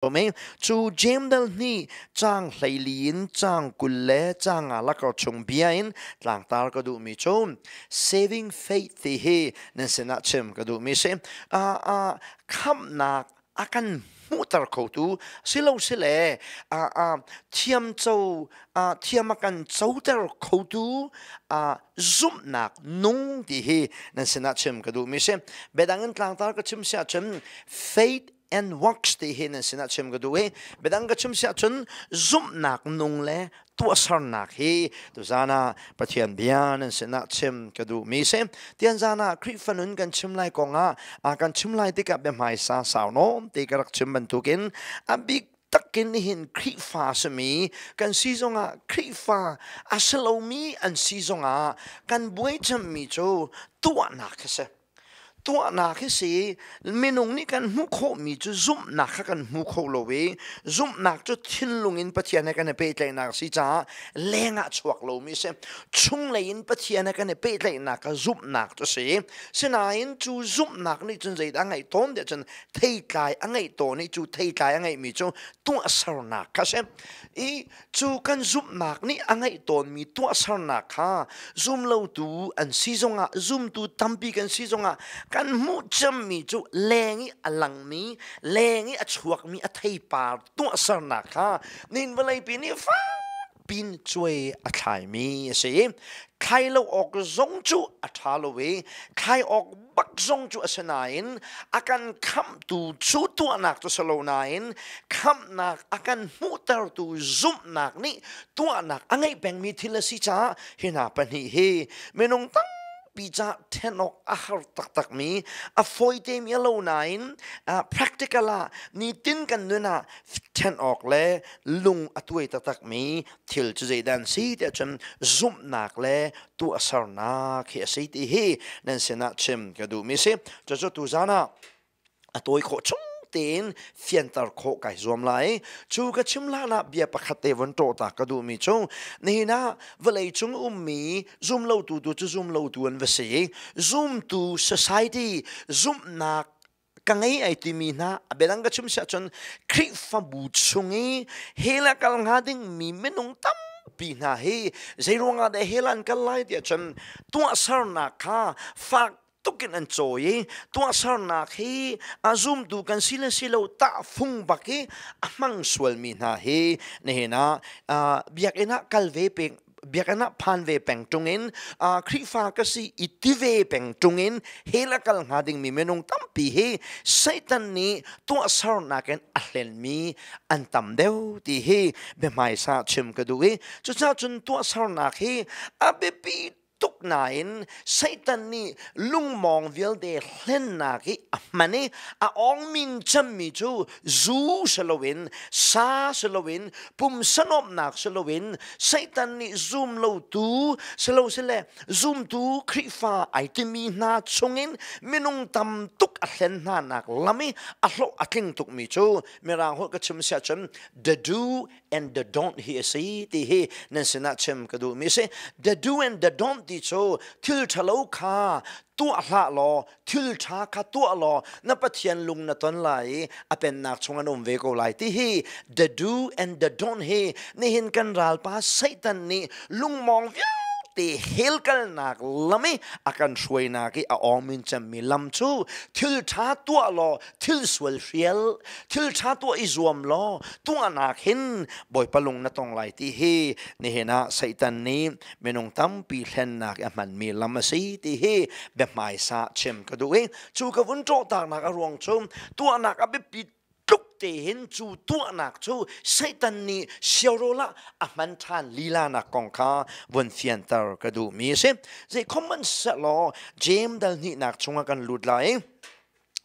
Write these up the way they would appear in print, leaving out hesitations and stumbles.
Cu Jeim dal hnih caang 14 in caang 20 le caang nga lakar chung bia in tlangtar ka duhmi cu saving faith ti hi nan sinah chim ka duhmi si. Khamhnak a kan hmuhter khotu silo sile thiam co thiam a kan coter khotu zumhnak nung ti hi nan sinah chim ka duhmi si. Biadang in tlangtar ka chim siah cun faith and works ti hi nan sinah chim ka duh i biadang ka chim siah cun zumhnak nung le tuahsernak hi tuzan ah Pathian bia nan sinah chim ka duh mi si. Tian zan ah Khrihfa nun kan chim lai kong ah kan chim lai tikah bia hmaisa sau nawn te ka rak chim bantukin a bik takin nihin Khrihfa simi kan si zongah, Khrihfa a si lomi an si zongah, kan buai cemmi cu tuahnak hi si. Tuahnak hi si. Minung nih kan hmuh khawhmi cu zumhnak kha kan hmu kho lo i zumhnak cu thinlung in Pathian he kan i pehtlaihnak si caah leng ah chuak lomi si. Chunglei in Pathian he kan i pehtlaihnak kha zumhnak cu si. Sinain cu zumhnak nih cun zeidah a ngeih tawn tiah cun theitlai a ngeih tawn i cu theitlai a ngeihmi cu tuahsernak kha si. I cu kan zumhnak nih a ngeih tawnmi tuahsernak kha zumlotu an si zongah, zumtu tampi kan si zongah, kan hmuh cemmi cu leng i a langmi, leng i a chuakmi a theipar tuahsernak kha nin vawleipi nih fak pin cuai a thlaimi a si. Thlai lo awk zong cu a ṭha lo i thlai awk bak zong cu a si nain a kan khamhtu cu tuahnak cu si lo nain khamhnak a kan hmuhtertu zumhnak nih tuahnak a ngeih pengmi thil a si caah hi hna pahnih hi minung tampi caah ṭhen awk a har taktakmi, a fawite mi a lo nain practical ah nitin kan nun ah ṭhen awk le lung a tuai taktakmi thil cu zeidah an si tiah cun zumhnak le tuahsernak hi a si ti hi nan sinah chim ka duhmi si. Cucu tuzan ah a tawi khawh chung tein fianter khawh kai zuam lai. Cu ka chim hlan ah bia pakhat te von ṭawh ta ka duhmi cu nihin ah vawlei cung ummi zumlotu tu cu zumlotu an va si. Zumtu society, zumhnak ka ngei ai timi hna, a biadang ka chim siah cun Khrihfabu chung i hell ah kal hnga dingmi minung tampi hna hi zeiruangah dah hell an kal lai tiah cun tuahsernak kha fak tukin an cawi i tuahsernak hi a zumtu kan si le si lo tahfung bak i a hmang sualmi hna hi nihin ah biakinn ah kal ve peng, biakinn ah phan ve peng ṭung in, Khrihfa ka si i ti ve peng ṭung in hell a kal hnga dingmi minung tampi hi Satan nih tuahsernak in a hlenmi an tam deuh ti hi biahmaisa chim ka duh i cucaah cun tuahsernak hi a biapi tuk nain Satan nih lungmawng vialte hlennak i a hman i a awngmin cemmi cu zu si loin, sa si loin, pumsa nuamhnak si loin, Satan nih zum lotu silosile zumtu Khrihfa ai timi hna chungin minung tam tuk a hlen hna nak lam i a hlawh a tling tukmi cu Mirang holh ka chim siah cun the do and the don't hi a si ti hi nan sinah chim ka duhmi a si. The do and the don't ti cu thil ṭhalo kha tuah hlah law thil ṭha kha tuah law na Pathian lung na ton lai i a pennak chung an um ve ko lai ti hi the do and the don't hi nihin kan ralpa Satan nih lungmawng vialte hell kalnak lam i a kan hruainak i a awmin cemmi lam cu thil ṭha tuah law thil sual hrial, thil ṭha tuah i zuam law tuahnak hin Bawipa lung na tong lai ti hi nihin ah Satan nih minung tampi hlennak i a hmanmi lam a si ti hi biahmaisa chim ka duh i cu ka vun ṭawhtaknak a ruang cu tuahnak a biapi tluk te hin cu tuahnak cu Satan nih siaurawl ah a hman ṭhan lila nak kong kha vun fianter ka duhmi a si. Zei khom sehlaw James dal hnihnak chungah kan lut lai.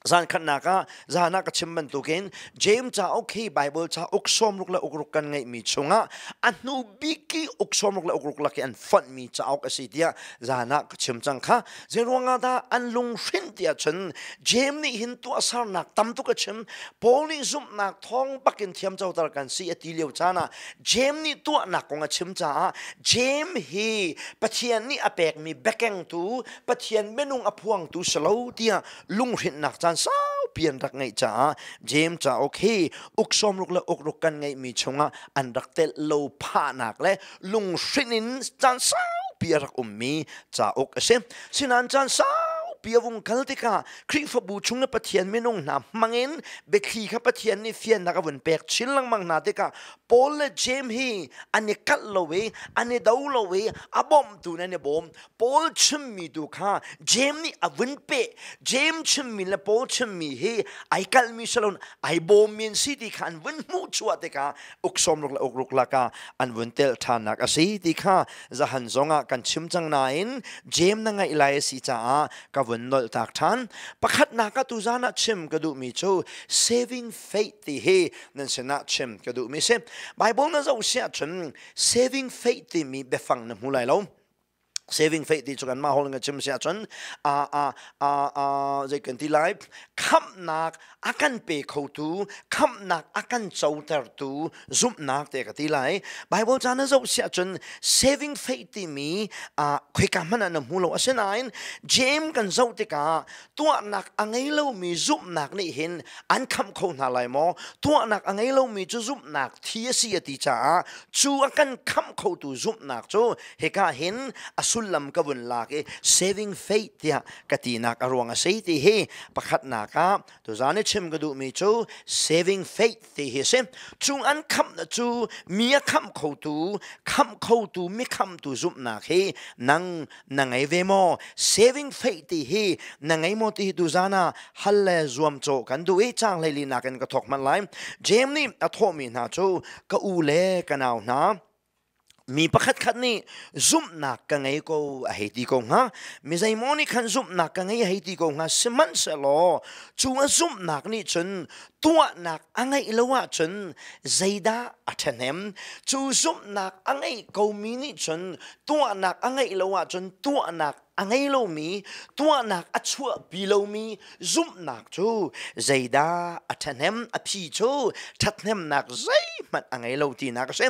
Zan khatnak ah zan ah ka chim bantukin James cauk hi Bible cauk 66 le 6 kan ngeihmi chungah a hnu bik i uk 66 le 6 lak i an fonhmi cauk a si tiah zan ah ka chim cang kha. Zei ruangah dah an lunghrinh tiah cun James nih hin tuahsernak tam tuk a chim. Paul nih zumhnak thawng bakin thiamcoter kan si a ti lio caan ah James nih tuahnak kong a chim caah James hi Pathian nih a pekmi biakengtu, Pathian minung a phuangtu si lo tiah lunghrinhnak caan saupi pi an rak ngeih caah James cauk hi uk 60 le uk ruk kan ngeihmi chungah an rak telh lo phahnak le lunghrinh in caan saupi a rak ummi cauk a si. Sinain caan saupi a vung kal tikah Khrihfabu chung le Pathian minung hna hmangin biathli kha Pathian nih fiannak a vun pek chin lengmang hna tikah Paul le James hi an i kalh lo i an i do lo i a bawmtu in an i bawm. Paul chimmi tu kha James nih a vun peh. James chimmi le Paul chimmi hi ai kalhmi si loin ai bawmmi an si ti kha an vun hmuh chuah tikah uk 60 le uk ruk lakah an vun telh ṭhannak a si ti kha zahan zongah kan chim cang nain James na ngaih lai a si caah ka vun nolh tak ṭhan. Pakhatnak ah tuzan ah chim ka duhmi cu saving faith ti hi nan sinah chim ka duhmi si. Bible na zoh siah cun saving faith timi biafang na hmu lai lo. Saving faith ti cu kan mah holh in chim si ahcun a a a a zei kan ti lai, khamhnak a kan pe khotu, khamhnak a kan cotertu zumhnak te ka ti lai. Bible ca na zoh si ahcun saving faith timi a khoika hmanh ah na hmu lo. Asinain James kan zoh tikah tuahnak a ngei lomi zumhnak nih hin an khamh kho hna lai maw? Tuahnak a ngei lomi cu zumhnak thi a si a ti caah cu a kan khamh khotu zumhnak cu hika hin a sullam ka vun lak i saving faith tiah ka tinak a ruang a si ti hi pakhatnak ah tuzan i chim ka duhmi cu saving faith ti hi a si. Cung an khamh cu mi a khamh khotu, khamh khotu, mi khamtu zumhnak hi nang na ngei ve maw? Saving faith ti hi na ngei maw ti hi tuzan ah hal le zuamcawh kan duh i caang 14 in ka thawk hmanh lai. James nih a thawhmi hna cu, ka u le ka nau hna, mi pakhatkhat nih zumhnak ka ngei ko a hei ti ko hnga, mi zeimaw nih khan zumhnak ka ngei a hei ti ko hnga, sihmanhsehlaw cu a zumhnak nih cun tuahnak a ngeih lo ahcun zeidah a ṭhahnem? Cu zumhnak a ngeih komi nih cun tuahnak a ngeih lo ahcun, tuahnak a ngei lomi, tuahnak a chuahpi lomi zumhnak cu zeidah a ṭhahnem? A phi cu ṭhathnemnak zeihmanh a ngei lo tinak a si.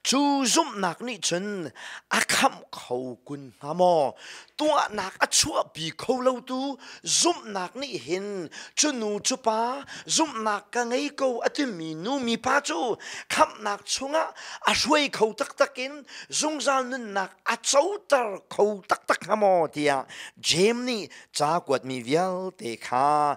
Cu zumhnak nih cun a khamh kho kun hnga maw? Tuahnak a chuahpi kho lotu zumhnak nih hin cu nu cu pa, zumhnak ka ngei ko a timi nu mi pa cu khamhnak chungah a hruai kho taktak in zungzal nunnak a coter kho taktak hnga maw tiah James nih ca kuatmi vialte kha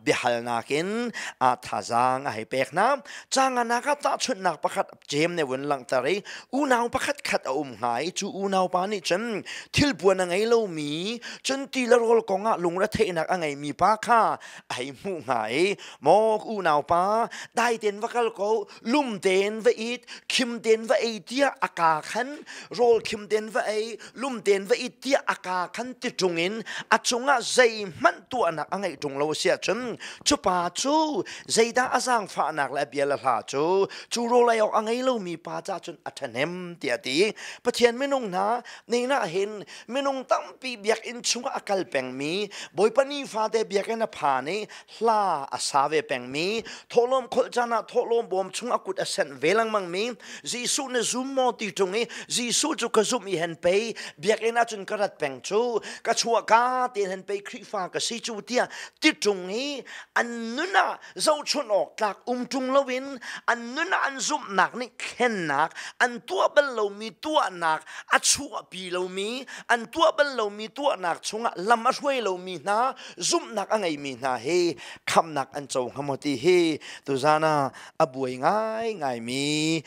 biahalnak in thazaang a hei pek hna. Canganak ah tahchunhnak pakhat James nih vun langhter i unau pakhat khat a um hnga i cu unau pa nih cun thilpuan a ngei lomi, cun ti le rawl kong ah lungretheihnak a ngeimi pa kha a hei hmuh hnga i, maw unau pa, dai tein va kal ko, lum tein va it, khim tein va ei tiah a kaa khan, rawl khim tein va ei, lum tein va it tiah a kaa khan ti ṭung in a cungah zeihmanh tuahnak a ngeih ṭung lo a si ahcun, cu pa cu zeidah a zaangfahnak le a bia le hla cu cu rawl ei awk a ngei lomi pa ca cun a ṭhahnem tiah a ti. Pathian minung hna ningah hin minung tampi biakinn chungah a kal pengmi, Bawipa nifate biakinn a phan i hla a sa ve pengmi, thawhlawm kholh caan ah thawhlawm bawm chung a kut a senh ve lengmangmi, Jesuh na zum maw ti ṭung i Jesuh cu ka zumh i hen pei biakinn ah cun ka rat peng cu, ka chuah ka tein hen pei Khrihfa ka si cu tiah ti ṭung i an nun ah zohchunh awk tlak um ṭung loin an nun ah an zumhnak nih thlennak an tuah bal lomi tuahnak a chuahpi lomi, an tuah bal lomi tuahnak chungah lam a hruai lomi hna zumhnak a ngeimi hna hi khamhnak an co hnga maw ti hi tuzan ah a buai ngaingaimi,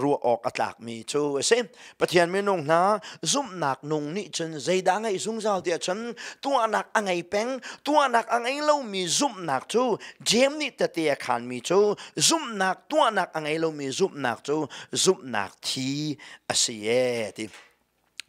ruah awk a tlakmi cu a si. Pathian minung hna, zumhnak nung nih cun zeidah ngeih zungzal tiah cun tuahnak a ngei peng. Tuahnak a ngei lomi zumhnak cu, James nih tete a khanmi cu, zumhnak tuahnak a ngei lomi zumhnak cu zumhnak thi a si e ti.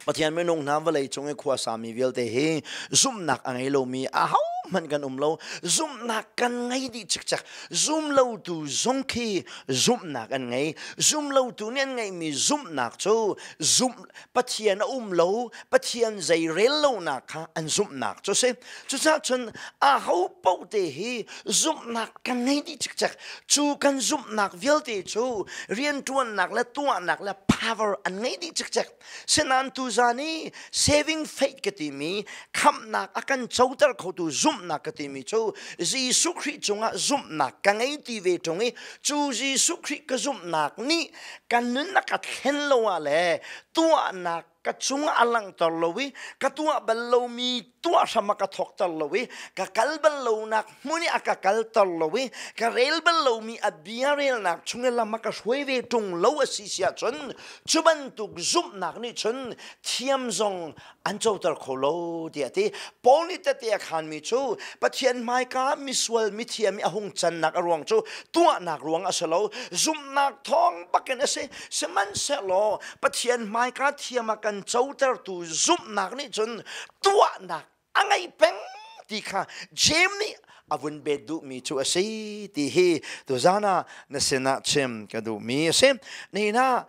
Pathian minung hna, vawlei cung i khua sami vialte hi zumhnak a ngei lomi ahohmanh kan um lo. Zumhnak kan ngei dih cikcek. Zum lotu zong khi zumhnak an ngei. Zum lotu nih an ngeihmi zumhnak cu zumh Pathian a um lo, Pathian zei rel lonak kha an zumhnak cu si. Cucaah cun aho paoh te hi zumhnak kan ngei dih cikcek. Cu kan zumhnak vialte cu rianṭuannak le tuahnak le power an ngei dih cikcek. Sinain tuzan i saving faith ka timi, khamhnak a kan coter khotu zumh Zumhnak ka timi cu Jesuh Khrih cungah zumhnak ka ngei ti ve ṭung i cu Jesuh Khrih ka zumhnak nih kan nun a ka thlen lo ah le tuahnak ka cungah a langhter lo i ka tuah bal lomi tuah hram a ka thawkter lo i ka kal bal lonak hmun i a ka kalter lo i ka rel bal lomi a bia relnak chung i lam a ka hruai ve ṭung lo a si si ahcun cu bantuk zumhnak nih cun thiam zong an coter kho lo tiah ti. Paul nih tete a khanmi cu Pathian hmaika misual mithiam i a hung cannak a ruang cu tuahnak ruang a si lo, zumhnak thawng bakin a si. Sihmanhsehlaw Pathian hmaika thiam a kan cotertu zumhnak nih cun tuahnak a ngei peng ti kha Jeim nih a vun bet duhmi cu a si ti hi tuzan ah na sinah chim ka duhmi a si. Nihin ah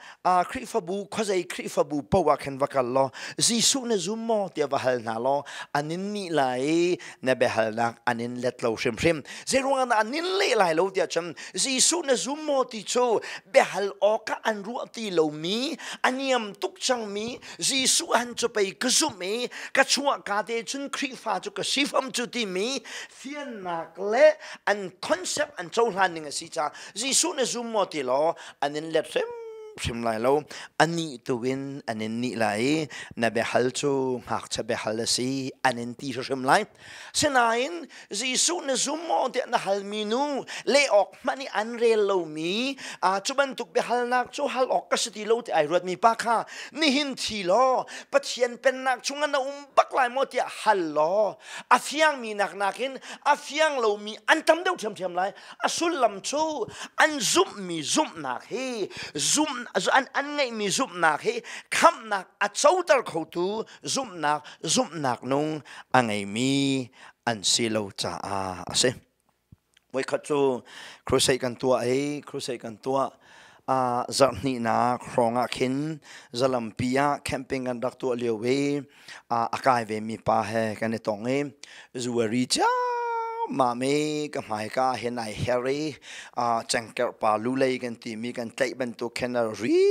Khrihfabu khuazei Khrihfabu paoh ah khin va kal law Jesuh na zum maw tiah va hal hna law an in nih lai i na biahalnak an in let lo hrimhrim. Zeiruangah dah an in leh lai lo tiah cun Jesuh na zum maw ti cu biahal awkah an ruah ti lomi a niam tuk cangmi Jesuh han cu pei ka zumh i ka chuahka te cun Khrihfa cu ka si fam cu timi fiannak le an concept an cohlan ning a si caah Jesuh na zum maw ti law an in let hrim hrim lai lo. Anih tu in an in nih lai i na biahal cu ngakchia biahal a si an in ti hrim lai. Sinain Jesuh na zum maw tiah na halmi nu leh awk hmanh i an rel lomi cu bantuk biahalnak cu hal awk ka si ti lo ti ai ruatmi pa kha nihin thi law Pathian pennak chungah na um bak lai maw tiah hal law a fiangmi nak nakin a fiang lomi an tam deuh ṭhiamṭhiam lai. A sullam cu an zumhmi zumhnak hi zum an, an ngeihmi zumhnak hi khamhnak a coter khotu zumhnak zumhnak nung a ngeimi an si lo caah a si. Voikhat cu crusade kan tuah i crusade kan tuah zarhhnihnak hrawng ah khin zalampi ah camping kan rak tuah lio i a kai ve mi pa he kan i tong i zuari ciammam i ka hmaika hin ai her i cengkerh pa lulei kan timi kan tlaih bantuk khin a ri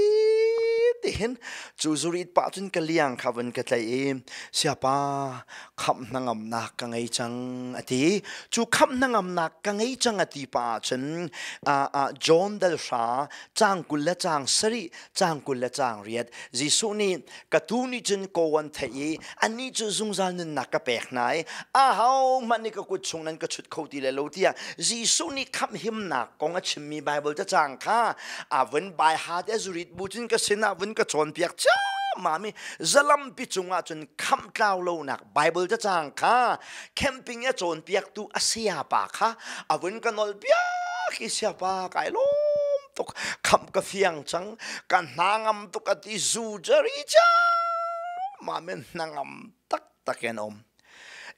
ti hin cu zurit pah cun ka liang kha vun ka tlaih i siapa khamh hnangamnak ka ngei cang a ti. Cu khamh hnangamnak ka ngei cang a ti pa ahcun John dal hra caang 20 le caang 7 caang 20 le caang 8 Jesuh nih ka tu nih cun kaw an theih i annih cu zungzal nunnak ka pek hna i aho hmanh nih ka kut chung nan ka chut kho ti le lo tiah Jesuh nih khamh himnak kong a chimmi Bible cacang kha a vun bai ha te zurit bu cun ka sinah vun ka cawnpiak ciammam i zalampi cungah cun khamh tlau lonak Bible cacang kha camping a cawnpiaktu a sayapa kha a vun ka nol piak i sayapa kai lawm tuk khamh ka fiang cang ka hna ngam tuk a ti zu jari cha ma men hna ngam tak tak in um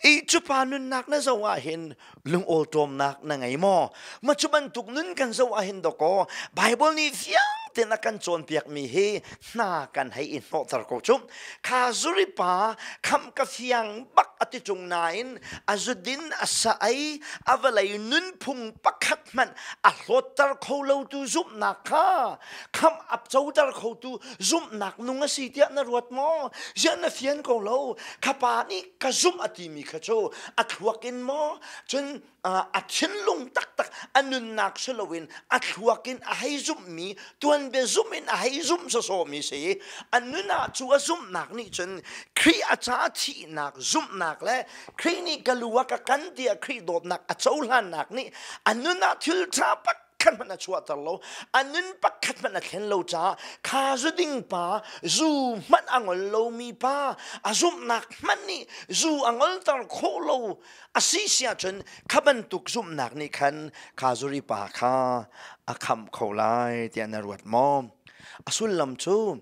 i cu pa nunnak na zo ah hin lungawlṭawmnak na ngei maw? Ma cu bantuk nun kan zoh ahhin dawkaw Bible nih fiang tein a kan cawnpiakmi hi hna kan hei i hnawhter ko cu. Kha zuri pa khamh ka fiang bak a ti ṭung nain a zudin a sa ei a vawlei nunphung pakhat hmanh a hlawtter kho lotu zumhnak kha khamh a coter khotu zumhnak nung a si tiah na ruat maw? Ziah na fian ko lo? Kha pa nih ka zumh a timi kha cu a thluak in maw cun a thinlung taktak a nunnak si loin a thluak in a hei zumhmi tuanbia zumh in a hei zumh sawsawmi si a nun ah cu a zumhnak nih cun Khrih a ca thihnak zumhnak le Khrih nih ka lu a ka kan tiah Khrih dawtnak a cohlannak nih a nun ah thil ṭha pakhat hmanh a chuahter lo a nun pakhat hmanh a thlen lo caah kha zuding pa zu hmanh a ngol lomi pa a zumhnak hmanh nih zu a ngolter khawh lo a si si ahcun kha bantuk zumhnak nih khan kha zuri pa kha a khamh kho lai tiah na ruat maw? A sullam cu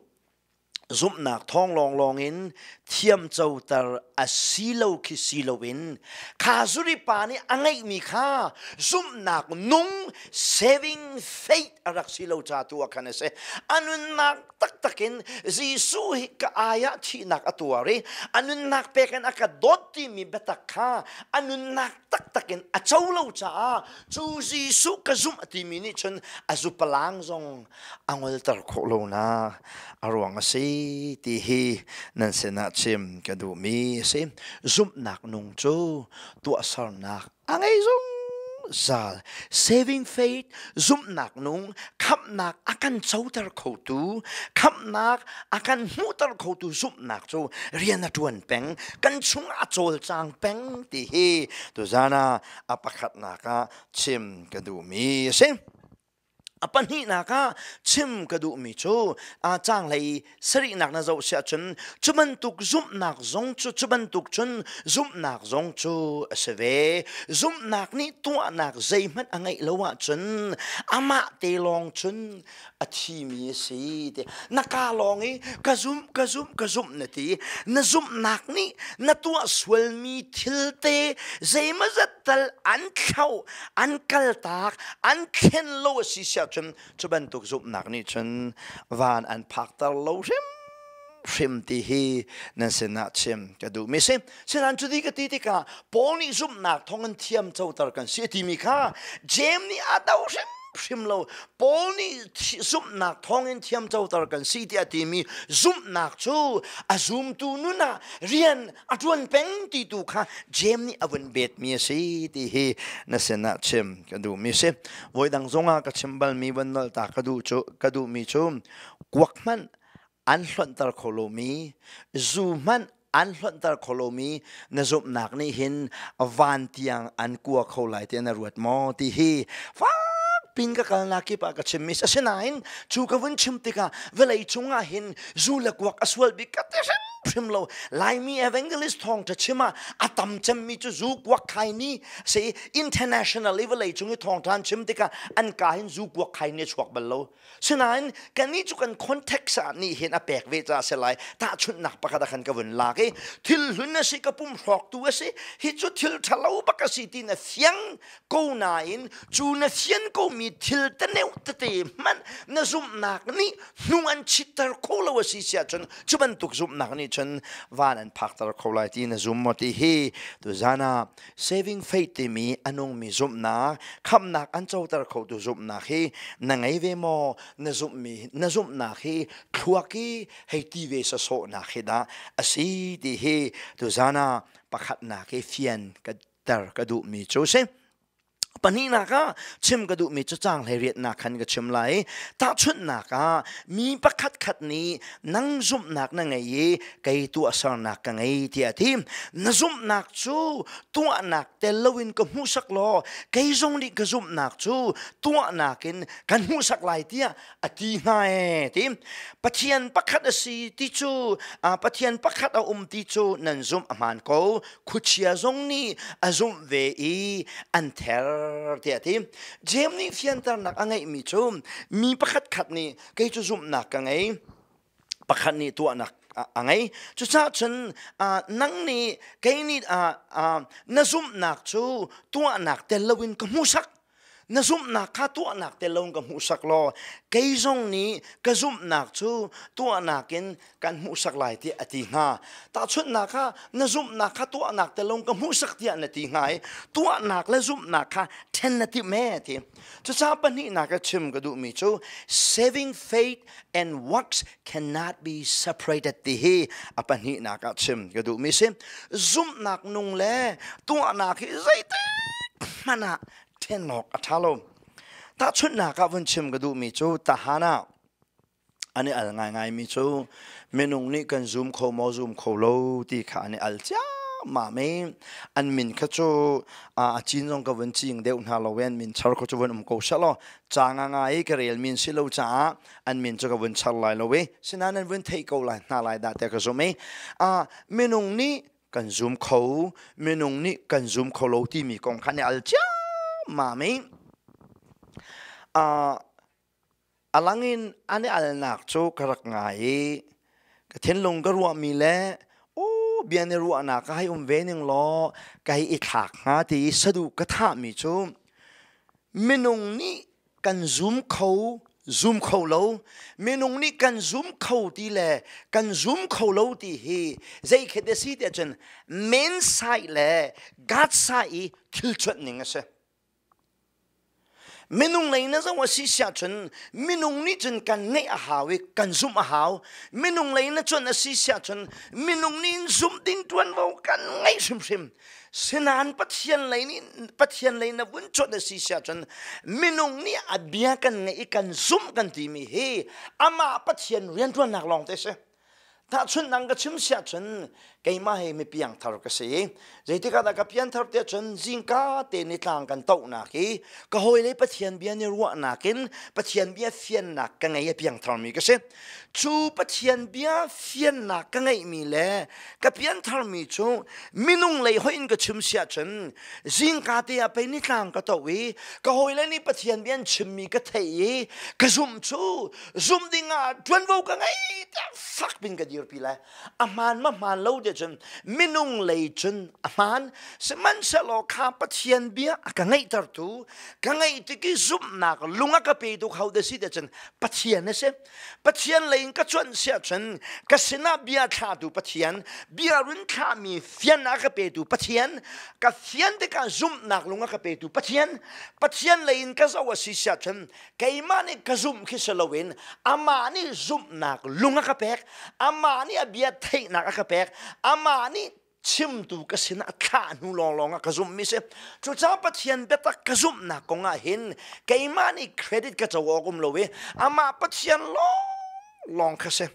zumhnak thawng lawnglawng in thiamcoter a si lo khi si loin kha zuri pa nih a ngeihmi kha zumhnak nung saving faith a rak si lo ca tu ah khan a si. A nunnak taktak in Jesuh hi ka ai ah thihnak a tuar i a nunnak pek in a ka dawt timi biatak kha a nunnak taktak in a co lo caah cu Jesuh ka zumh a timi nih cun a zupalang zong a ngolter khawh lonak a ruang a si ti hi nan sinah chim ka duhmi a si. Zumhnak nung cu tuahsernak a ngei zungzal. Saving faith, zumhnak nung, khamhnak a kan coter khotu, khamhnak a kan hmuhter khotu zumhnak cu rian a ṭuan peng, kan chung a cawlcang peng ti hi tuzan ah a pakhatnak ah chim ka duhmi a si. A pahnihnak ah chim ka duhmi cu caanglei sarihnak na zoh si ahcun cu bantuk zumhnak zong cu cu bantuk cun zumhnak zong cu a si ve. Zumhnak nih tuahnak zeihmanh a ngeih lo ahcun amah te lawng cun a thimi a si ti. Na ka lawng i ka zumh ka zumh ka zumh na ti. Na zumhnak nih na tuah sualmi thil te zeimawzat tal an thlauh an kaltak an thlen lo a si siah cun cu bantuk zumhnak nih cun van an phakter lo hrim hrim ti hi nan sinah chim ka duhmi si. Sinain cuti ka ti tikah Paul nih zumhnak thawng in thiam coter kan si a timi kha Jeim nih a do hrim hrim lo. Paul nih zumhnak thawng in thiam coter kan si tiah a timi zumhnak cu a zumtu nun ah rian a ṭuan peng ti tu kha Jeim nih a vun betmi a si ti hi na sinah chim ka duhmi si. Voi dang zongah ka chim balmi van nolh ta ka duh cu ka duhmi cu kuak hmanh an hlonhter kho lomi zu hmanh an hlonhter kho lomi na zumhnak nih hin van tiang an kua kho lai ti na ruat maw ti hi fak pin ka kalnak kip ah ka chimmi asinain cu ka vun chim tikah vawlei cungah hin zu le kuak a sual bik ka ti hrim hrim lo. Laimi evangelist thawngṭha chim ah a tam cemmi cu zu kuak khai ni si. International i vawlei cung i thawngṭha an chim tikah an ka hin zu kuak khai ni a chuak bal lo. Sinain kannih cu kan context ah nih hin a pek ve caah si lai. Tahchunhnak pakhat ah khan ka vun lak i thil hlun a si, ka pum hrawktu a si, hi cu thil ṭhalo bak a si ti na fiang ko nain cu na fian komi thil teneuh tete hmanh na zumhnak nih hnu an chitter kho lo a si si ahcun cu bantuk zumhnak nih cun van an phakter kho lai ti na zum maw ti hi tuzan ah saving faith timi a nungmi zumhnak, khamhnak an coter khotu zumhnak hi na ngei ve maw? Na zumhmi na zumhnak hi thluak i hei ti ve sawsawhnak hi dah a si ti hi tuzan ah pakhatnak hi fian ka ter ka duhmi cu si. Pahnihnak ah chim ka duhmi cu caang 18nak khan ka chim lai. Tahchunhnak ah mi pakhat khat nih nang zumhnak na ngei i kei tuahsernak ka ngei tiah a ti. Na zumhnak cu tuahnak tel loin ka hmuhsak law kei zong nih ka zumhnak cu tuahnak in kan hmuhsak lai tiah a ti hnga ee ti. Pathian pakhat a si ti cu, Pathian pakhat a um ti cu nan zumh a hmaan ko. Khuachia zong nih a zumh ve i an ther tiah a ti. Jeim nih fianternak a ngeihmi cu mi pakhat khat nih kei cu zumhnak ka ngei, pakhat nih tuahnak a ngei. Cucaah cun nang nih kei nih na zumhnak cu tuahnak tel loin ka hmuhsak, na zumhnak kha tuahnak tel loin ka hmuhsak law kei zong nih ka zumhnak cu tuahnak in kan hmuhsak lai tiah a ti hnga. Tahchunhnak ah na zumhnak kha tuahnak tel loin ka hmuhsak tiah na ti hnga i tuahnak le zumhnak kha ṭhen na timh ee ti. Cucaah pahnihnak ka chim ka duhmi cu saving faith and works cannot be separated ti hi a pahnihnak ah chim ka duhmi si. Zumhnak nung le tuahnak hi zeitik hmanh ah ṭhen awk a ṭha lo. Tahchunhnak ah vun chim ka duhmi cu tahan ah an i al ngaingaimi cu minung nih kan zum kho maw zum kho lo ti kha an i al ciammam i an min kha cu a cin zong ka vun cing deuh hna lo i an min char kho cu vun um ko seh law ca ngangai i ka rel min si lo caah an min cu ka vun char lai lo i sinain an vun theih ko lai hna lai dah tiah ka zumh i minung nih kan zum kho, minung nih kan zum kho lo timi kong kha an i al ciammam i a lang in an i alnak cu ka rak ngai i ka thinlung ka ruahmi le aw bia ni ruahnak ka hei um ve ning law ka hei i thlak hnga ti i saduh ka thahmi cu minung nih kan zum kho, zum kho lo. Minung nih kan zum kho ti le kan zum kho lo ti hi zei khet a si tiah cun men sai le God sai i thil cuanh ning a si. Minung lei na zoh a si siah cun minung nih cun kan ngeih a hau i kan zumh a hau. Minung lei na cuanh a si siah cun minung nih zumh ding ṭuanvo kan ngeih hrimhrim. Sinain Pathian lei nih Pathian lei na vun cuanh a si siah cun minung nih a bia kan ngeih i kan zumh kan timi hi amah Pathian rianṭuannak lawng te si. Tahchunhnak ka chim siah cun keimah hi mi piangthar ka si. Zeitik ah dah ka pianthar tiah cun zingka te nitlang kan tohnak i ka hawile Pathian bia ni ruahnak in Pathian bia fiannak ka ngei a piangtharmi ka si. Cu Pathian bia fiannak ka ngeihmi le ka piantharmi cu minung lei hoih in ka chim siah cun zingka te ah pei nitlang ka toh i ka hawile nih Pathian bia an chimmi ka theih i ka zumh cu zumh ding ah ṭuanvo ka ngei tiah fak pin ka dirpi lai. A hmaan ma hmaan lo tiah cun minung lei cun a hmaan. Sihmanhsehlaw kha Pathian bia a ka ngeihtertu, ka ngeih tik i zumhnak lung a ka petu ho dah si tiah cun Pathian a si. Pathian lei in ka cuanh siah cun ka sinah bia thlatu Pathian, bia run thlahmi fian a ka petu Pathian, ka fian tikah zumhnak lung a ka petu Pathian, Pathian lei in ka zoh a si siah cun keimah nih ka zumh khi si loin amah nih zumhnak lung a ka pek, amah nih a bia theihnak a ka pek, amah nih chimtu ka sinah thlah hnu lawnglawng ah ka zumhmi si. Cucaah Pathian biatak ka zumhnak kong ah hin keimah nih credit ka co awk um lo i amah Pathian lawnglawng kha si.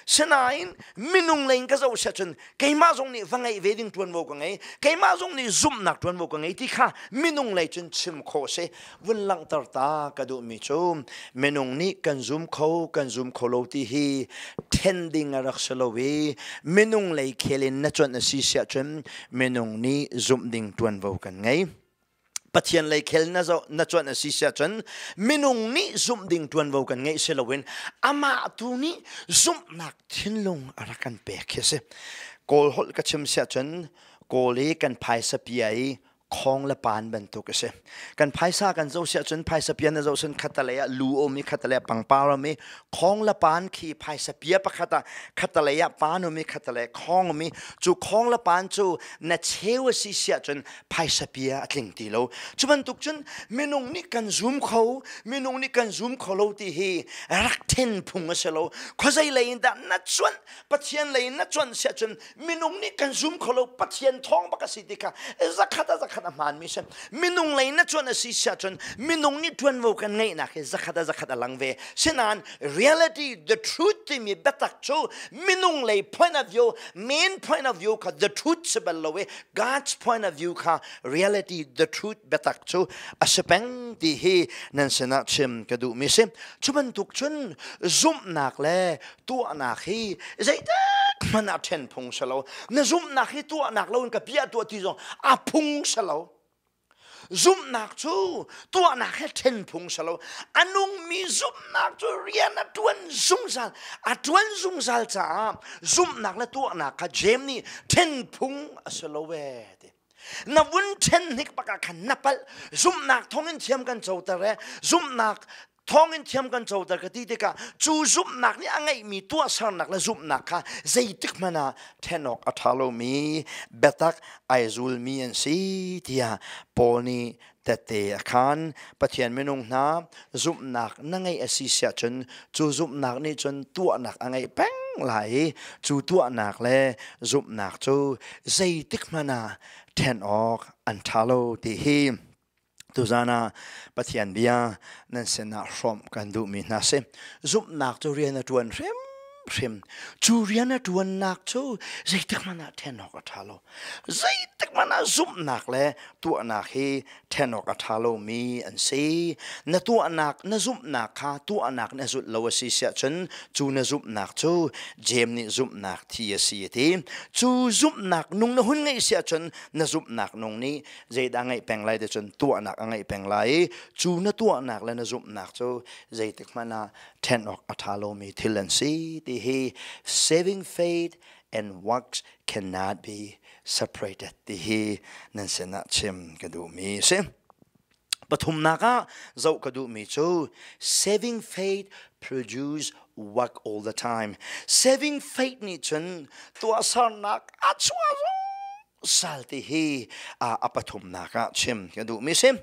Sinain minung lei in ka zoh siah cun keimah zong nih va ngeih ve ding ṭuanvo ka ngei, keimah zong nih zumhnak ṭuanvo ka ngei ti kha minung lei cun chim khawh si. Vun langhter ta ka duhmi cu minung nih kan zum kho, kan zum kho lo ti hi then ding a rak si lo i minung lei khel in na cuanh a si siah cun minung nih zumh ding ṭuanvo kan ngei. Pathian lei khel na zoh na cuanh a si siah cun minung nih zumh ding ṭuanvo kan ngeih si loin amah tu nih zumhnak thinlung a rak kan pek khi a si. Kawl holh ka chim siah cun Kawl i kan phaisa pia i khong le pan bantuk a si. Kan phaisa kan zoh siah cun phaisa pia na zoh cun khatalei ah lu um i khatalei ah pangpar um i khong le pan khi phaisa pia pakhat ah khatalei ah pan um i khatalei khong um i cu khong le pan cu na cheu a si siah cun phaisa pia a tling ti lo. Cu bantuk cun minung nih kan zum kho, minung nih kan zum kho lo ti hi rak then phung a si lo. Khuazei lei in dah na cuanh, Pathian lei in na cuanh siah cun minung nih kan zum kho lo, Pathian thawng bak a si ti kha zakhat a zakhat a hmaanmi si. Minung lei na cuanh a si siah cun minung nih ṭuanvo kan ngeihnak hi zakhat a zakhat a lang ve. Sinain reality, the truth timi biatak cu minung lei point of view, main point of view kha the truth si bal lo i God's point of view kha reality, the truth biatak cu a si peng ti hi nan sinah chim ka duhmi si. Cu bantuk cun zumhnak le tuahnak hi zeitik hmanh ah ṭhen phung si lo. Na zumhnak hi tuahnak loin ka piah tuah ti zong a phung si lo. Zumhnak cu tuahnak he ṭhen phung si lo. A nungmi zumhnak cu rian a ṭuan zungzal. A ṭuan zungzal caah zumhnak le tuahnak kha Jeim nih ṭhen phung a si lo ee ti. Na vun ṭhen hnik bak ah khan na palh. Zumhnak thawngin thiam kan coter ee. Zumhnak thawngin thiam kan coter ka ti tikah cu zumhnak nih a ngeihmi tuahsernak le zumhnak kha zeitik hmanh ah ṭhen awk a ṭha lomi biatak ai zulmi an si tiah Paul nih tette a khaan. Pathian minung hna zumhnak na ngeih a si siah cun cu zumhnak nih cun tuahnak a ngeih peng lai i cu tuahnak le zumhnak cu zeitik hmanh ah ṭhen awk an ṭha lo ti hi Tuzan ah Pathian bia nan sinah hrawmh kan duhmi hna si. Zumhnak cu rian a ṭuan hrimhrim. Cu rian a ṭuannak cu zeitik hmanh ah ṭhen awk a ṭha lo. Zeitik hmanh ah zumhnak le tuahnak hi ṭhen awk a ṭha lomi an si. Na tuahnak, na zumhnak kha tuahnak na zulh lo a si siah cun cu na zumhnak cu Jeim nih zumhnak thi a si a ti. Cu zumhnak nung na hun ngeih siah cun na zumhnak nung nih zeidah ngeih peng lai ti cun tuahnak a ngeih peng lai i cu na tuahnak le na zumhnak cu zeitik hmanh ah ṭhen awk a ṭha lomi thil an si ti hi saving faith and works cannot be separated ti hi nan sinah chim ka duhmi a si. Pathumnak ah zoh ka duhmi cu saving faith produce work all the time. Saving faith nih cun tuahsernak a chuah. Zungzal ti hi a pathumnak ah chim ka duhmi si.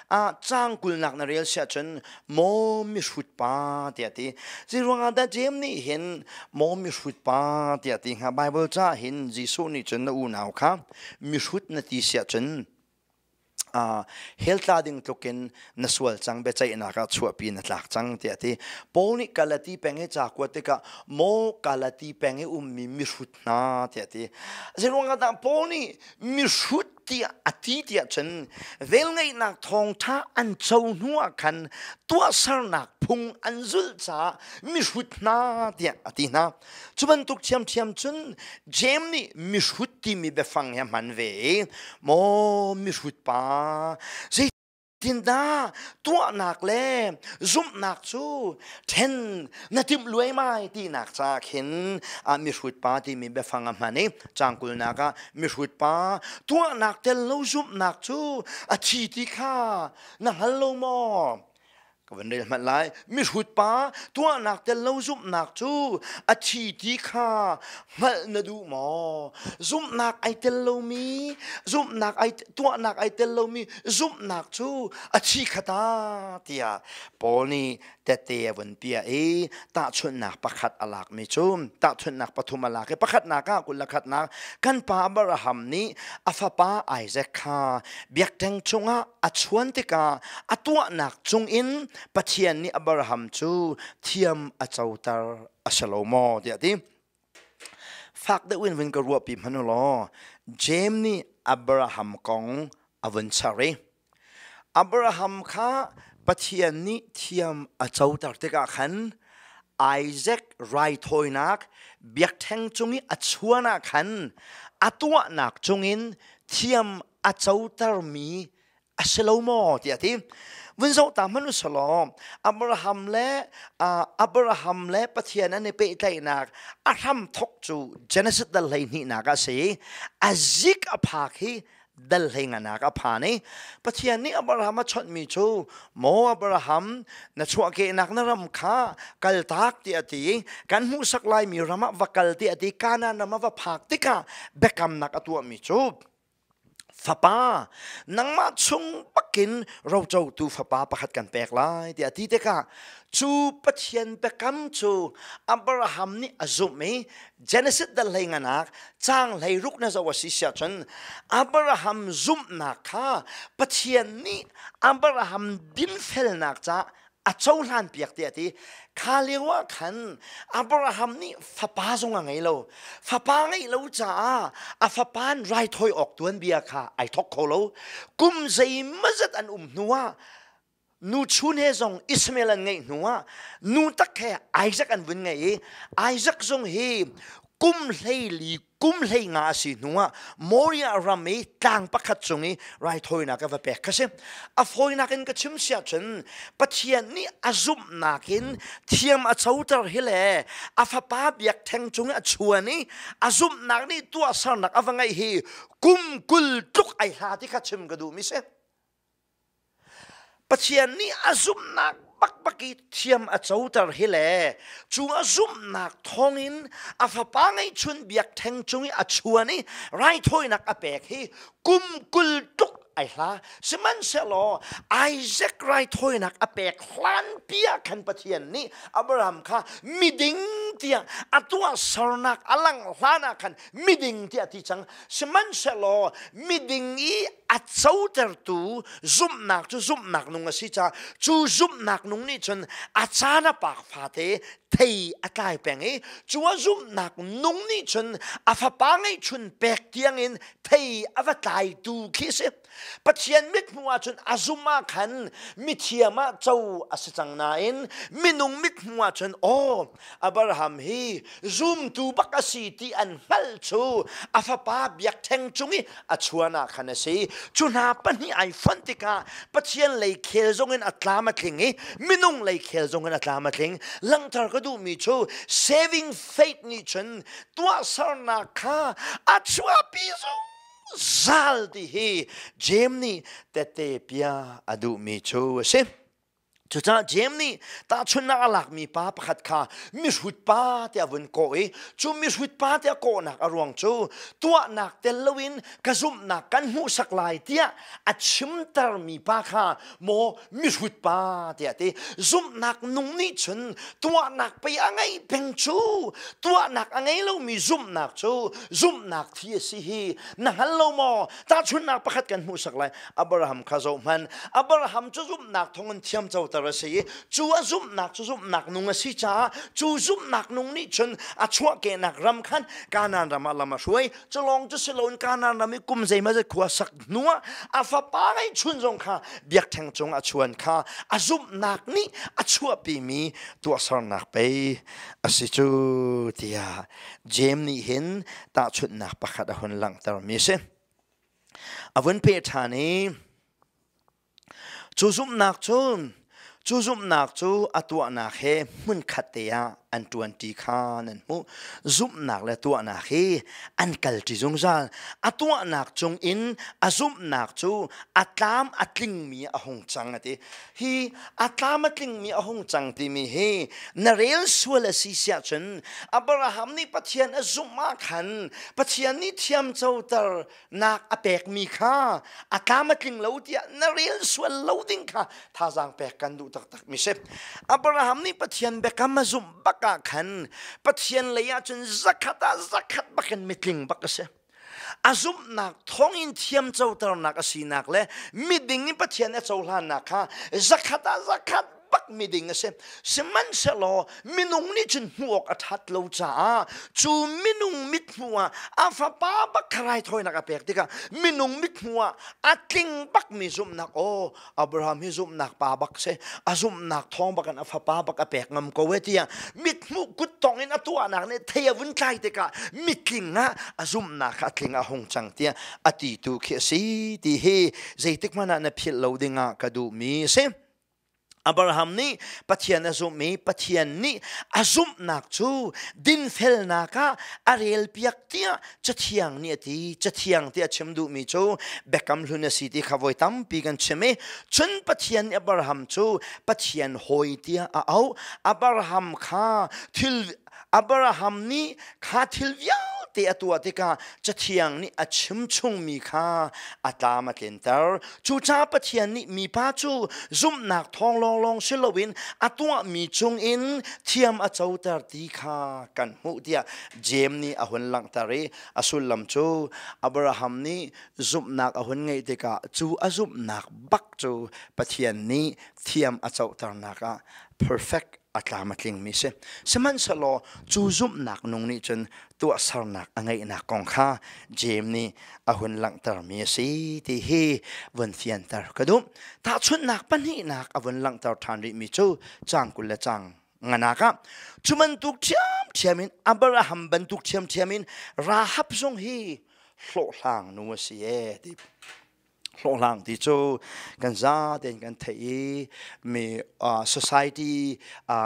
Caang kulnak na rel siah cun maw mihrut pa tiah ti. Zeiruangah dah Jeim nih hin maw mihrut pa tiah ti hnga? Bible ca hin Jesuh nih cun na unau kha mihrut na ti siah cun hell tla ding tlukin na sual cang, biaceihnak ah chuahpi na tlak cang tiah ti. Paul nih Galati peng i ca kuat tikah maw Galati peng i ummi mihrut hna tiah ti. Zeiruangah dah Paul nih mihrut tiah a ti tiah cun velngeihnak thawngṭha an co hnu ah khan tuahsernak phung an zulh caah mihrut hna tiah a ti hna. Cu bantuk ṭhiamṭhiam cun Jeim nih mihrut timi biafang hi a hman ve i maw mihrut pa, zeitindah tuahnak le zumhnak cu ṭhen na timh luaimai tinak ca khin mihrut pa timi biafang a hman i caang kulnak ah mihrut pa, tuahnak tel lo zumhnak cu a thi ti kha na hngal lo maw? Ka van rel hmanh lai. Mihrut pa, tuahnak tel lo zumhnak cu a thi ti kha hngalh na duh maw? Zumhnak ai tel lomi, zumhnak ai tuahnak ai tel lomi zumhnak cu a thi khata tiah Paul nih tette a vun piah i tahchunhnak pakhat a lakmi cu tahchunhnak pathum a lak i pakhatnak ah 21nak kan pa Abraham nih a fapa Isaac kha biakṭheng chungah a chuan tikah a tuahnak cungin Pathian nih Abraham cu thiam a coter a si lo maw tiah a ti. Fak deuh in vun ka ruahpi hmanh u law Jeim nih Abraham kong a vun char i Abraham kha Pathian nih thiam a coter tikah khan Isaac raithawinak biakṭheng cung i a chuan ah khan a tuahnak cungin thiam a cotermi a si lo maw tiah a ti. Vun zoh ta hmanh u selaw Abraham le Pathian an i pehtlaihnak a hram thok cu Genesis dal 12nak ah si. A zik a phak hi dal 15nak a phan i Pathian nih Abraham a chawnhmi cu maw Abraham, na chuahkehnak na ram kha kaltak tiah a ti, kan hmuhsak laimi ram ah va kal tiah a ti. Kanaan ram ah va phak tikah biakamnak a tuahmi cu fapa, nangmah chung bakin rocotu fapa pakhat kan pek lai tiah ti tikah cu Pathian biakam cu Abraham nih a zumh i Genesis dal 15nak caang 16 na zoh a si siah cun Abraham zumhnak kha Pathian nih Abraham dinfelnak caah a cohlan piak tiah a ti. Kha lio ah khan Abraham nih fapa zong a ngei lo. Fapa ngeih lo caah a fapa in raithawi awk tuanbia kha ai thawk kho lo. Kum zeimawzat an um hnu ah nu chun he zong Ishmael an ngeih hnu ah nu tak he Isaac an vun ngei i Isaac zong hi kum 14 kum 15 a si hnuah Moriah ram i tlang pakhat cung i raithawinak a va pek kha si. A fawinak in ka chim siah cun Pathian nih a zumhnak in thiam a coter hi le a fapa biakṭheng cung i a chuan i a zumhnak nih tuahsernak a va ngeih hi kum 20 tluk ai hla ti kha chim ka duhmi si. Pathian nih a zumhnak bakbak i thiam a coter hi le cu a zumhnak thawngin a fapa ngeihchun biakṭheng cung i a chuan i raithawinak a pek hi kum 20 tluk ai hla. Sihmanhsehlaw Isaac raithawinak a pek hlanpi ah khan Pathian nih Abraham kha miding tiah a tuahsernak a langh hlan ah khan miding tiah a ti cang. Sihmanhsehlaw miding i a cotertu zumhnak cu zumhnak nung a si caah cu zumhnak nung nih cun a caan a pak fate thei a tlai peng i cu a zumhnak nung nih cun a fapa ngeihchun pek tiangin thei a va tlaitu khi a si. Pathian mithmuh ahcun a zum ah khan mithiam ah co a si cang nain minung mithmuh ahcun aw Abraham hi zumtu bak a si ti an hngalh cu a fapa biakṭheng cung i a chuan ah khan a si. Cu hna pahnih ai fonh tikah Pathian lei khel zongin a tlam a tling i minung lei khel zongin a tlam a tling. Langhter ka duhmi cu saving faith nih cun tuahsernak kha a chuahpi zungzal ti hi James nih tette pia a duhmi cu a si. Cucaah Jeim nih tahchunhnak a lakmi pa pakhat kha mihrut pa tiah vun kawh i cu mihrut pa tiah kawhnak a ruang cu tuahnak tel loin ka zumhnak kan hmuhsak lai tiah a chimtermi pa kha maw mihrut pa tiah ti. Zumhnak nung nih cun tuahnak pei a ngeih peng cu. Tuahnak a ngei lomi zumhnak cu zumhnak thi a si hi na hngal lo maw? Tahchunhnak pakhat kan hmuhsak lai. Abraham kha zohhmanh. Abraham cu zumhnak thawngin thiamcoter a si i cu a zumhnak cu zumhnak nung a si caah cu zumhnak nung nih cun a chuahkehnak ram khan Kanaan ram ah lam a hruai. Cu lawng cu si loin Kanaan ram i kum zeimawzat khua sak hnuah a fapa ngeihchun zong kha biakṭheng cung a chuan kha a zumhnak nih a chuahpimi tuahsernak pei a si cu tiah Jeim nih hin tahchunhnak pakhat a hun langhtermi a si. A vun peh ṭhan i cu zumhnak cu cu zumhnak cu a tuahnak he hmunkhat te ah an ṭuanṭi kha nan hmuh. Zumhnak le tuahnak hi an kalṭi zungzal. A tuahnak cungin a zumhnak cu a tlam a tlingmi a hung cang a ti. Hi a tlam a tlingmi a hung cang timi hi na rel sual a si siah cun Abraham nih Pathian a zumh ah khan Pathian nih thiamcoter nak a pekmi kha a tlam a tling lo tiah na rel sual lo ding kha thazaang pek kan duh taktak mi si. Abraham nih Pathian biakam a zumh bak ah khan Pathian lei ah cun zakhat ah zakhat bakin mitling bak a si. A zumhnak thawngin thiam coternak a sinak le miding in Pathian a cohlannak kha zakhat ah zakhat bak miding a si. Sihmanhsehlaw minung nih cun hmuh awk a ṭhat lo caah cu minung mithmuh ah a fapa bak kha raithawinak a pek tikah minung mithmuh ah a tling bakmi zumhnak, aw, Abraham hi zumhnak pa bak si, a zumhnak thawng bak in a fapa bak a pek ngam ko e tiah mithmuh kuttong in a tuahnak nih thei a vun tlai tikah mitling ah a zumhnak kha a tling a hung cang tiah a ti tu khi a si ti hi zeitik hmanh ah na philh lo dingah ka duhmi a si. Abraham nih Pathian a zumh i Pathian nih a zumhnak cu dinfelnak ah a relpiak tiah Cathiang nih a ti. Cathiang ti a chim duhmi cu Biakam Hlun a si ti kha voi tampi kan chim i cun Pathian nih Abraham cu Pathian hawi tiah a auh. Abraham kha thil Abraham nih kha thil vialte a tuah tikah Cathiang nih a chim chungmi kha a tlam a tlinter. Cucaah Pathian nih mipa cu zumhnak thawng lawnglawng si loin a tuahmi cungin thiam a coter ti kha kan hmuh tiah Jeim nih a hun langhter i a sullam cu Abraham nih zumhnak a hun ngeih tikah cu a zumhnak bak cu Pathian nih thiam a coternak ah perfect a tlam a tlingmi si. Sihmanhsehlaw cu zumhnak nung nih cun tuahsernak a ngeihnak kong kha Jeim nih a hun langhtermi a si ti hi vun fianter ka duh. Tahchunhnak pahnihnak a vun langhter ṭhan rihmi cu caang 20 le caang nganak ah cu bantuk ṭhiamṭhiam in Abraham bantuk ṭhiamṭhiam in Rahab zong hi hlawhhlang nu a si ee ti. Hlawhhlang ti cu kan za tein kan theih i mi society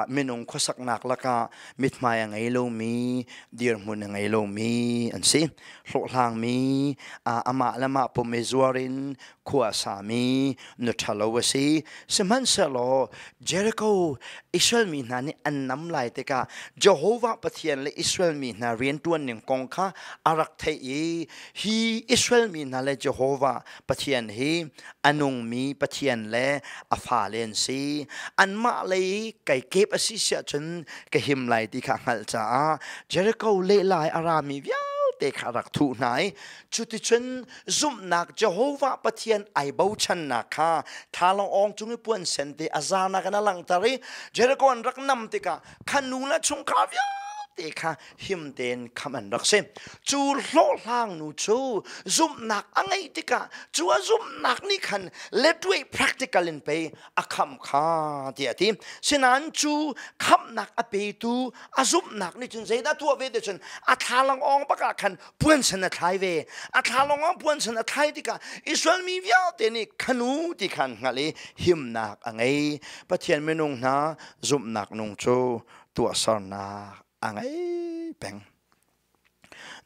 minung khuasaknak lakah mithmai a ngei lomi, dirhmun a ngei lomi an si. Hlawhhlangmi, amah le mah pum i zuar in khua a sami nu ṭhalo a si. Sihmanhsehlaw Jericho Israel mi hna nih an nam lai tikah Jehovah Pathian le Israel mi hna rianṭuan ning kong kha a rak theih i hi Israel mi hna le Jehovah Pathian hi a nungmi Pathian le a fale an si. Anmah lei kai kep a si siah cun ka him lai ti kha hngalh caah Jericho lehlai a rami vialte kha a rak thuh hna i cuticun zumhnak Jehovah Pathian ai bochannak kha thlalang cung i puan sen te a zarnak in a langhter i Jericho an rak nam tikah kha nu le chungkhar vialte kha him tein khamh an rak si. Cu hlawhhlang nu cu zumhnak a ngeih tikah cu a zumhnak nih khan letway practical in pei a khamh kha tiah a ti. Sinain cu khamhnak a petu a zumhnak nih cun zeidah tuah ve ti cun a thlalang awng bak ah khan puansen a thlai ve. A thlalang awng puansen a thlai tikah Israel mi vialte nih khanu ti khan hngalh i himnak a ngei. Pathian minung hna zumhnak nung cu tuahsernak a ngei peng.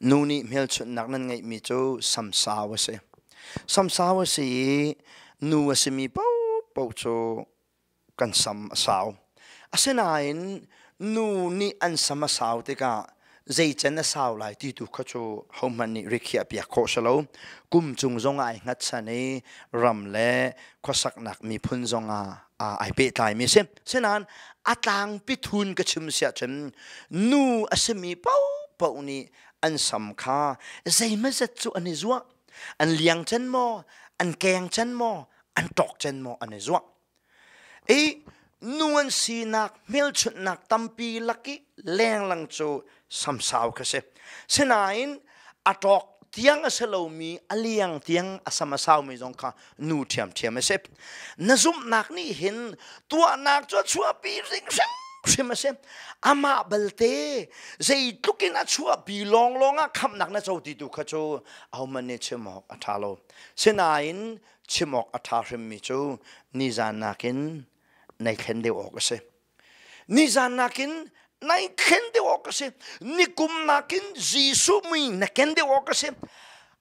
Nu nih hmelchunhnak nan ngeihmi cu samsau a si. Samsau a si i nu a simi paohpaoh cu kan sam a sau. Asinain nu nih an sam a sau tikah zeicen a sau lai ti tu kha cu hohmanh nih rikhiah piak khawh si lo. Kum cung zong ah ai hngatchan i ram le khuasaknak miphun zong ah ai pehtlai mi si. Sinain a tlangpi thun ka chim siah cun nu a simi paohpaoh nih an sam kha zeimazet cu an i zuah. An liang cen maw, an keng cen maw, an ṭawk cen maw an i zuah. I nu an sinak hmelchunhnak tampi lak i lenglang cu samsau kha si. Sinain a ṭawk tiang a si lomi a liang tiang a sam a saumi zong kha nu ṭhiamṭhiam a si. Na zumhnak nih hin tuahnak cu a chuahpi hrimhrim a si. Amah balte zeitluk in a chuahpi lawnglawng ah khamhnak na co ti tu kha cu ahohmanh nih chim awk a ṭha lo. Sinain chim awk a ṭha hrimmi cu nizan nakin nai thlen deuh awk a si. Nizan nakin nai thlen deuh awk a si. Nikum nakin Jesuh mui na ken deuh awk a si.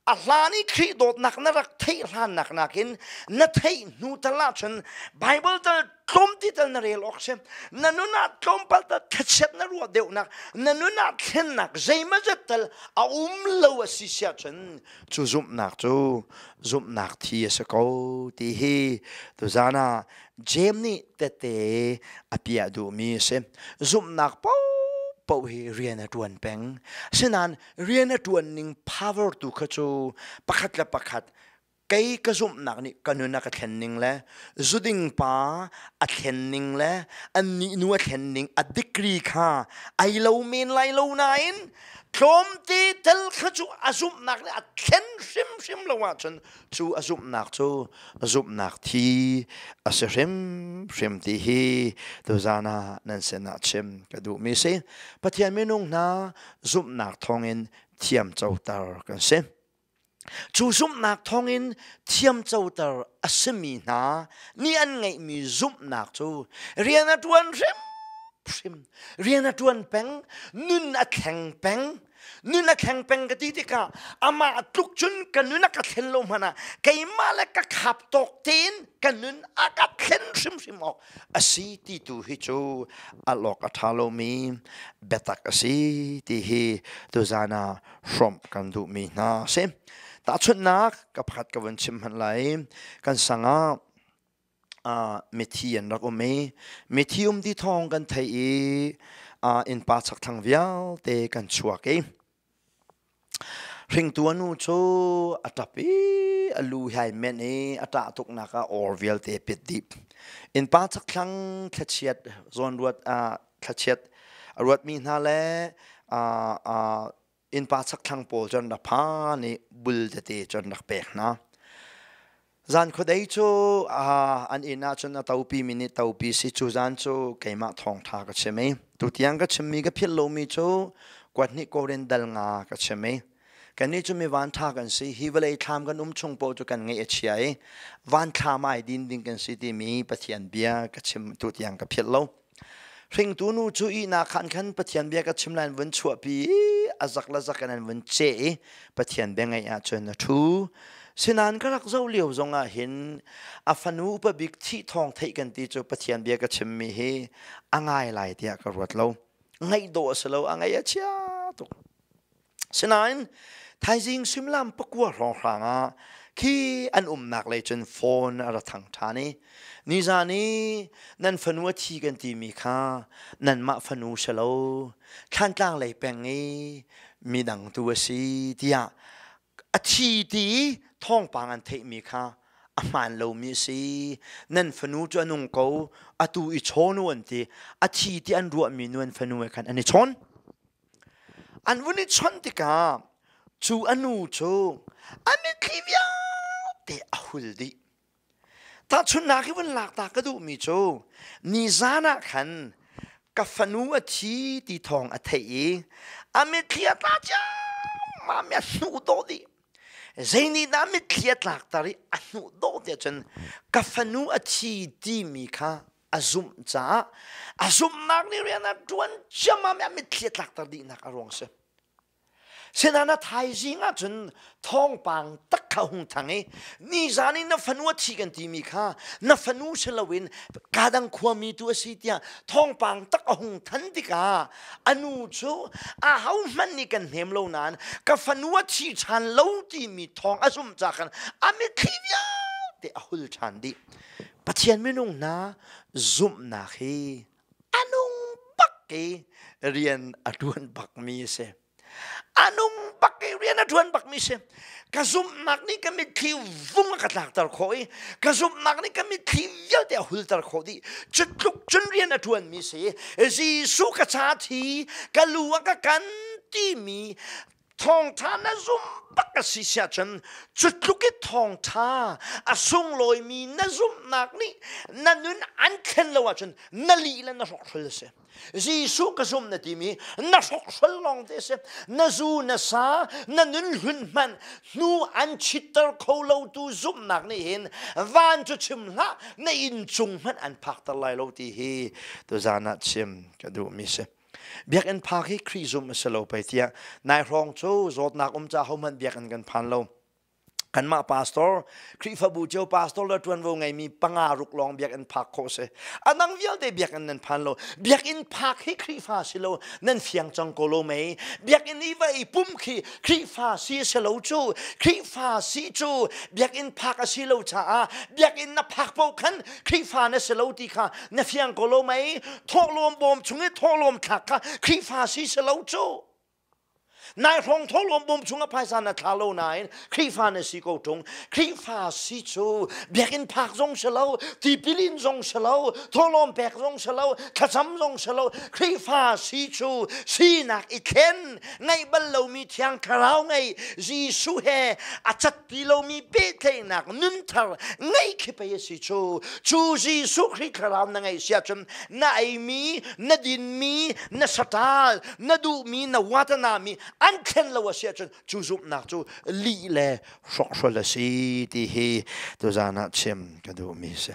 A hlan i Khrih dawtnak na rak theih hlannak nakin na theih hnu tal ahcun Bible tal tlawm ti tal na rel awk si. Na nun ah tlawmpal tal thlachiat na ruah deuhnak, na nun ah thlennak zeimazat tal a um lo a si siah cun cu zumhnak cu zumhnak thi a si ko ti hi tuzan ah Jeim nih tette a piah duhmi a si. Zumhnak paohpaoh hi rian a ṭuan peng. Asinain rian a ṭuan ning power tu kha cu pakhat le pakhat kei ka zumhnak nih ka nun a ka thlen ning le zuding pa a thlen ning le annih nu a thlen ning a degree kha ai lo men lai lo nain tlawmte tel kha cu a zumhnak nih a thlen hrimhrim lo ahcun cu a zumhnak cu zumhnak thi a si hrimhrim ti hi tuzan ah nan sinah chim ka duhmi si. Pathian minung hna zumhnak thawngin thiamcoter kan si. Cu zumhnak thawngin thiamcoter a simi hna nih an ngeihmi zumhnak cu rian a ṭuan hrimhrim, rian a ṭuan peng, nun a thleng peng. Nun a thleng peng ka ti tikah amah tluk cun ka nun a ka thlen lo hmanh ah keimah le ka khap tawk tein ka nun a ka thlen hrimhrim awk a si ti tu hi cu al awk a ṭha lomi biatak a si ti hi tuzan ah hrawmh kan duhmi hna a si. Tahchunhnak ka pakhat ka vun chim hmanh lai. Kan sang ah mithi an rak um i mithi um ti thawng kan theih i innpa chakthlang vialte kan chuak i hringtu a nu cu a ṭap i a lu he ai menh i a ṭah tuknak ah or vialte pit dih. Innpa chakthlang thlachiat zawnruat thlachiat a ruatmi hna le innpa chakthlang pawl cu an rak phan i bul tete cu an rak pek hna. Zan khuadei cu an inn ah cun a topi mi nih topi si cu zan cu keimah thawngṭha ka chim i tutiang ka chimmi ka philh lomi cu kuat hnih korin dal nga ka chim i kannih cu mi vanṭha kan si hi vawlei thlam kan um chung paoh cu kan ngaih a chia i vanthlam ai din ding kan si timi Pathian bia ka chim tutiang ka philh lo. Hringtu nu cu ihnak khan khan Pathian bia ka chim lai an vun chuahpi i a zak le zak in an vun ceh i Pathian bia ngaih ahcun a ṭhu. Sinain ka rak zoh lio zongah hin a fanu upa bik thih thawng theih kan ti cu Pathian bia ka chimmi hi a ngai lai tiah ka ruat lo. Ngaih dawh a si lo, a ngaih a chia tuk. Sinain thaizing suimilam pakua hrawnghrang ah khi an umnak lei cun phone a ra thang ṭhan i nizan i nan fanu a thi kan timi kha nanmah fanu si lo Thlantlang lei peng i midang tu a si tiah a thi ti thawngpang an theihmi kha a hmaan lomi a si. Nan fanu cu a nung ko atu i chawn u an ti a thi ti an ruahmi nu an fanu he khan an i chawn. An vun i chawnh tikah cu a nu cu a mitthli vialte a hul dih. Tahchunhnak i vun lak ta ka duhmi cu nizan ah khan ka fanu a thi ti thawng a theih i a mitthli a tla ciammam i a hnuh dawh dih. Zei nih dah mitthli a tlakter i a hnuh dawh tiah cun ka fanu a thi timi kha a zumh caah a zumhnak nih rian a ṭuan ciammam i a mitthli a tlakter dihnak a ruang si. Sinain a thaizing ahcun thawngpang tak kha hung thang i nizan in na fanu a thi kan timi kha na fanu si loin kadang khuami tu a si tiah thawngpang tak a hung than tikah a nu cu aho hmanh nih kan hnem lo nain ka fanu a thi ṭhan lo timi thawng a zumh ca khan a mitthli vialte a hul ṭhan dih. Pathian minung hna, zumhnak hi a nung bak i rian a ṭuan bakmi a si. A nung bak i rian a ṭuan bakmi si. Ka zumhnak nih ka mitthli vung a ka tlakter khawh i ka zumhnak nih ka mitthli vialte a hulter khawh dih. Cu tluk cun rian a ṭuanmi si. Jesuh ka ca thi, ka lu a ka kan timi thawngṭha na zum bak a si siah cun cu tluk i thawngṭha a sunglawimi na zumhnak nih na nun an thlen lo ahcun na lih le na hrokhrol a si. Jesuh ka zum na timi na hrokhrol lawng te a si. Na zu na sa na nun hlun hmanh hnu an chitter kho lo tu zumhnak nih hin van cu chim hlah, na inn cung hmanh an phakter lai lo ti hi tuzaan ah chim ka duhmi si. Biakinn phak hi Khrih zumh a si lo pei tiah nai hrawng cu zawtnak um ca hohmanh biakinn kan phan lo. Kanmah pastor, Khrihfabu cio pastor le ṭuanvo ngeimi panga ruk lawng biakinn phak khawh si. A dang vialte biakinn nan phan lo. Biakinn phak hi Khrihfa si lo, nan fiang cang ko lo mei. Biakinn i va i pum khi Khrihfa si a si lo cu. Khrihfa si cu biakinn phak a si lo caah biakinn na phak paoh khan Khrihfa na si lo ti kha na fiang ko lo mei. Thawhlawm bawm chung i thawhlawm thlak kha Khrihfa si si lo cu. Nai hrawng thawhlawm bawm chung a phaisa na thla lo nain Khrihfa na si ko ṭung. Khrihfa si cu biakinn phak zong si lo, tipilin zong si lo, thawhlawm pek zong si lo, thlacam zong si lo. Khrihfa si cu sinak i thlen, ngeih bal lomi Thiang Thlarau ngei, Jesuh he a cat ti lomi pehtlaihnak nunthar ngeih khi pei a si cu. Cu Jesuh Khrih Thlarau na ngeih si ahcun na eimi, na dinmi, na saṭal, na duhmi, na watanami an thlen lo a si ahcun cu zumhnak cu lih le hrokhrol a si ti hi tuzaan ah chim ka duhmi a si.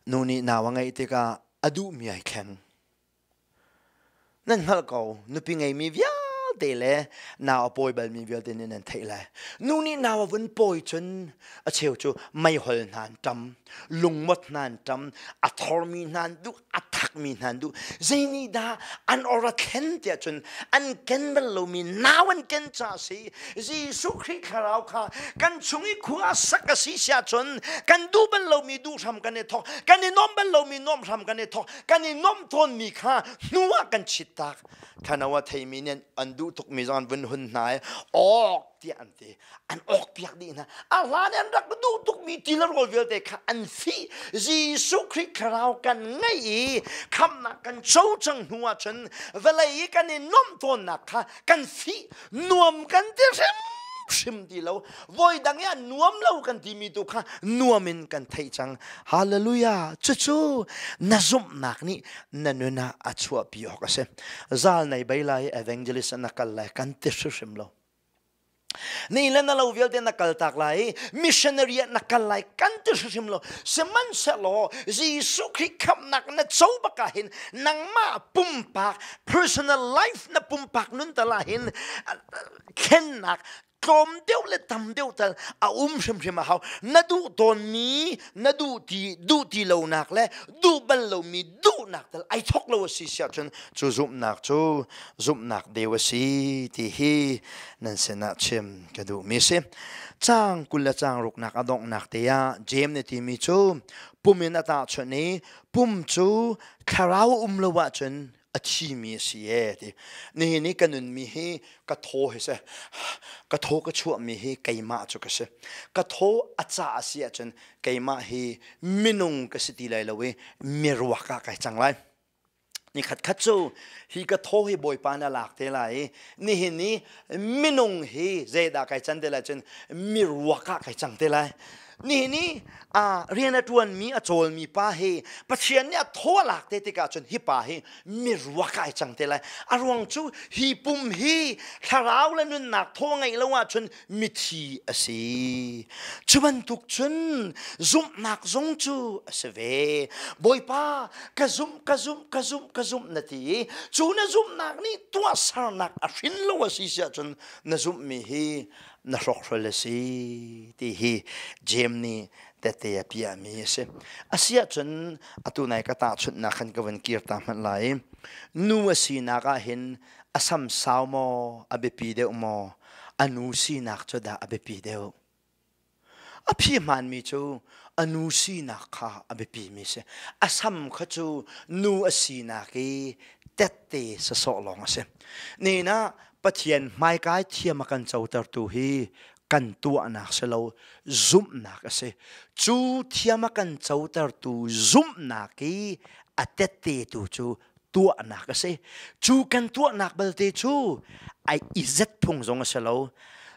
Nu nih nau a ngeih tikah a duhmi ai thleng. Nan hngalh ko, nupi ngeimi vialte le nau a pawi balmi vialte nih nan theih lai. Nu nih nau a vun pawi cun a cheu cu meihol hna an ṭam, lungmot hna an ṭam, a thormi hna an duh, a thakmi hna an duh. Zei nih dah an or a thlen tiah cun an ken bal lomi nau an ken ca a si. Jesuh Khrih Thlarau kha kan chung i khua sak a si siah cun kan duh bal lomi duh hram kan i thawk, kan i nuam bal lomi nuam hram kan i thawk, kan i nuamh tawnmi kha hnu ah kan chit tak. Thano a theimi nih an duh tukmi zong an vun hun hna i awk tiah an ti. An awk piak dih hna. A hlan an rak duh tukmi ti le rawl vialte kha an fih. Jesuh Khrih Thlarau kan ngeih i khamhnak kan co cang hnu ahcun vawlei i kan i nuamh tawnnak kha kan fih. Nuam kan ti hrimhrim ti lo. Voi dang i a nuam lo kan timi tu kha nuam in kan theih cang. Hallelujah! Cucu na zumhnak nih na nun ah a chuahpi awk a si. Zal nei bei lai, evangelist na kal lai kan ti hrimhrim lo. Ni le na lo vialte na kal tak lai, missionary ah na kal lai kan ti hrimhrim lo. Sihmanhsehlaw Jesuh Khrih khamhnak na co bak ah hin nangmah pumpak personal life na pumpak nun tal ah hin thlennak tlawm deuh le tam deuh tal a um hrimhrim a hau. Na duh tawnmi, na duh ti duh ti lonak le duh bal lomi duhnak tal ai thok lo a si siah cun cu zumhnak cu zumhnak deu a si ti hi nan sinah chim ka duhmi si. Caang 20 le caang ruknak a donghnak te ah Jeim nih timi cu pum in a tahchunh i pum cu thlarau um lo ahcun a thimi a si ee ti. Nihin i ka nunmi hi ka thaw hi si. Ka thaw ka chuahmi hi keimah cu ka si. Ka thaw a ca a si ahcun keimah hi minung ka si ti lai lo i miruak ah kai cang lai. Ni khat khat cu hi ka thaw hi Bawipa na lak te lai i nihin i minung hi zeidah kai can te lai cun miruak ah kai cang te lai. Nihin i rian a ṭuanmi a cawlmi pa hi Pathian nih a thaw a lak te tikah cun hi pa hi miruak ai cang te lai. A ruang cu hi pum hi thlarau le nunnak thaw ngeih lo ahcun mithi a si. Cu bantuk cun zumhnak zong cu a si ve. Bawipa ka zumh ka zumh ka zumh ka zumh na ti i cu na zumhnak nih tuahsernak a hrin lo a si si ahcun na zumhmi hi na hrokhrol a si ti hi Jeim nih tette a piahmi a si. A si ahcun atu nai ka tahchunhnak khan ka van kir ta hmanh lai. Nu a sinak ah hin a sam sau maw a biapi deuh maw a nu sinak cu dah a biapi deuh? A phi hmaanmi cu a nu sinak kha a biapimi si. A sam kha cu nu a sinak i tette sasawh lawng a si. Nihin ah Pathian hmaikai thiam a kan cotertu hi kan tuahnak si lo zumhnak a si. Cu thiam a kan cotertu zumhnak i a tette tu cu tuahnak a si. Cu kan tuahnak balte cu ai i zet phung zong a si lo,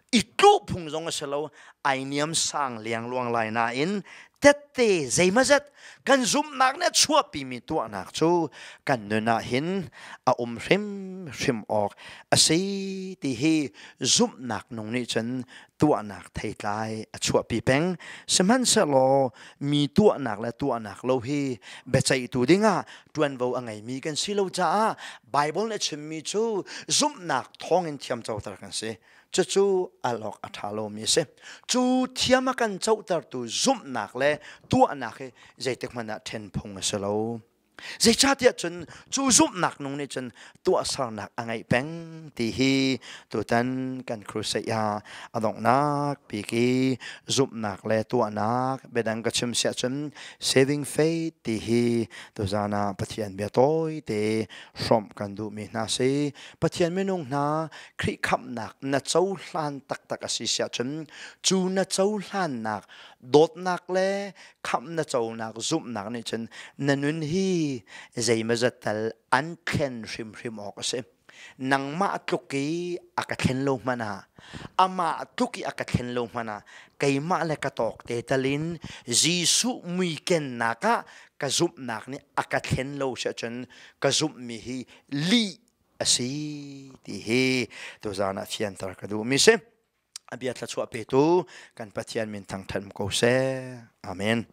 i tluh phung zong a si lo, ai niam sang liangluang lai nain tette zeimazet kan zumhnak nih a chuahpimi tuahnak cu kan nun ah hin a um hrimhrim awk a si ti hi zumhnak nung nih cun tuahnak theitlai a chuahpi peng. Sihmanhsehlaw mi tuahnak le tuahnak lo hi biaceihtu dingah ṭuanvo a ngeimi kan si lo caah Baibal nih a chimmi cu zumhnak thawngin thiamcoter kan si. Cucu al awk a ṭha lomi a si. Cu thiam a kan cotertu zumhnak le tuahnak hi zeitik hmanh ah ṭhen phung a si lo. Zeicahtiah cun cu zumhnak nung nih cun tuahsernak a ngeih peng ti hi tutan kan crusade ah a donghnak bik i zumhnak le tuahnak biadang ka chim siah cun saving faith ti hi tuzan ah Pathian bia tawite hrawmh kan duhmi hna si. Pathian minung hna Khrih khamhnak na cohlan taktak a si siah cun cu na cohlannak dawtnak le khamh na conak zumhnak nih cun na nun hi zeimazat tal an thlen hrimhrim awk a si. Nangmah tluk i a ka thlen lo hmanh ah amah tluk i a ka thlen lo hmanh ah keimah le ka tawk te talin Jesuh mui kennak ah ka zumhnak nih a ka thlen lo si ahcun ka zumhmi hi lih a si ti hi tuzaan ah fianter ka duhmi si. A bia thluachuah petu kan Pathian min thangṭhat ko seh. Amen.